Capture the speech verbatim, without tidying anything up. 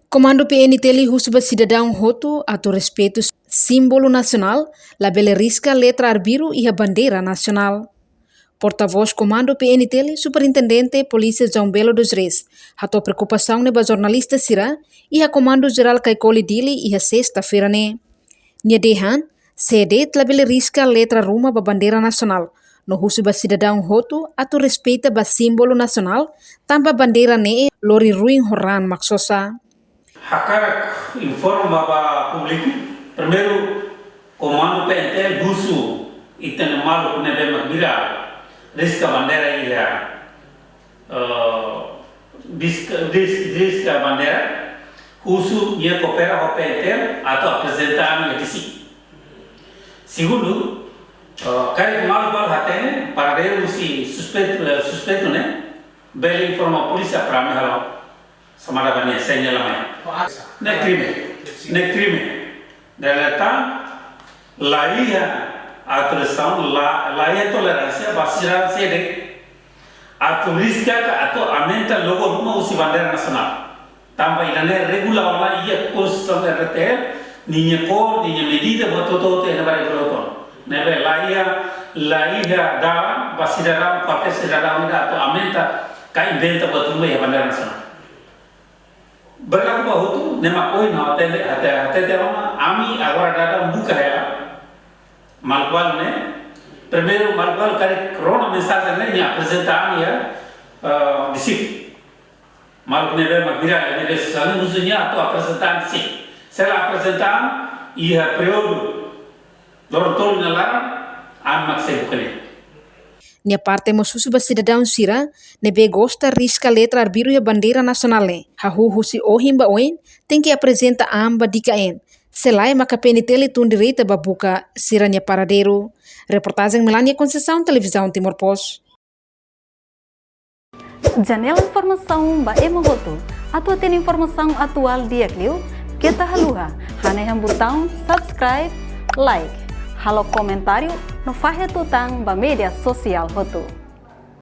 Komandu P N T L husu ba sidadaun hotu atu respeitu símbolu nasionál, labele riska letra arbiru iha bandeira nasionál. Portavós Komandu P N T L, Superintendente Polísia João Belo dos Reis, hato'o preokupasaun ne'e ba jornalista sira iha Komandu Jerál Caicoli Dili iha sesta-feira ne'e. Nia dehan, sé de'it labele riska letra ruma ba bandeira nasionál, no husu ba sidadaun hotu atu respeita ba símbolu nasionál, tanba bandeira ne'e lori ruin ho raan mak sosa. Hakarak informa ba públiku, primeiru, Komandu P N T L husu ita-nia maluk ne'ebé mak bira riska bandeira iha, eh, riska, ris-, riska bandeira, husu nia koopera ho P N T L atu aprezenta ami iha DISIK. Segundu, eh, karik maluk balu hatene paradeiru husi suspeitu, eh, suspeitu ne'e, bele informa polísia para ami halo samada ba nia, se nia la mai. Ne'e krime. Ne'e krime. Dala tan, la iha atu resaun, la, la iha toleránsia ba sira sé de'it atu riska ka atu aumenta logo ruma husi bandeira nasionál. Tanba ida-ne'e regula ona iha Konstituisaun R D T L, ninia kór, ninia medida, buat hotu-hotu iha-ne'ebá regula hotu. Ne'ebé la iha, la iha dalan ba sidadaun, kualkér sidadaun ida atu aumenta ka inventa buat ruma iha bandeira nasionál. Berlaku ba hotu, ne'e mak ohin ha'u hatete, hatete, hatete ona, ami agora daudaun buka hela maluk balu ne'e. Primeiru, maluk balu karik rona mensajen ne'e, nia aprezenta ami iha, eh, DISIK. Maluk ne'ebé mak viral iha média sosiál ne'e, husu nia atu aprezenta ami DISIK. Se la aprezenta ami, iha períodu loron tolu nia laran, ami mak sei buka nia. Nia parte mós husu ba sidadaun sira ne'ebé gosta riska letra arbiru iha bandeira nasionál ne'e, hahú husi ohin ba oin, tenke aprezenta an ba DIKN. Se lae maka P N T L tun direta ba buka sira-nia paradeiru. Reportajen Melania Conceição, Televizaun Timor Post. Janela informasaun ba ema hotu. Atu hatene informasaun atuál di'ak liu, keta haluha hanehan butaun subscribe, like, halo komentáriu no fahe tutan ba média sosiál hotu.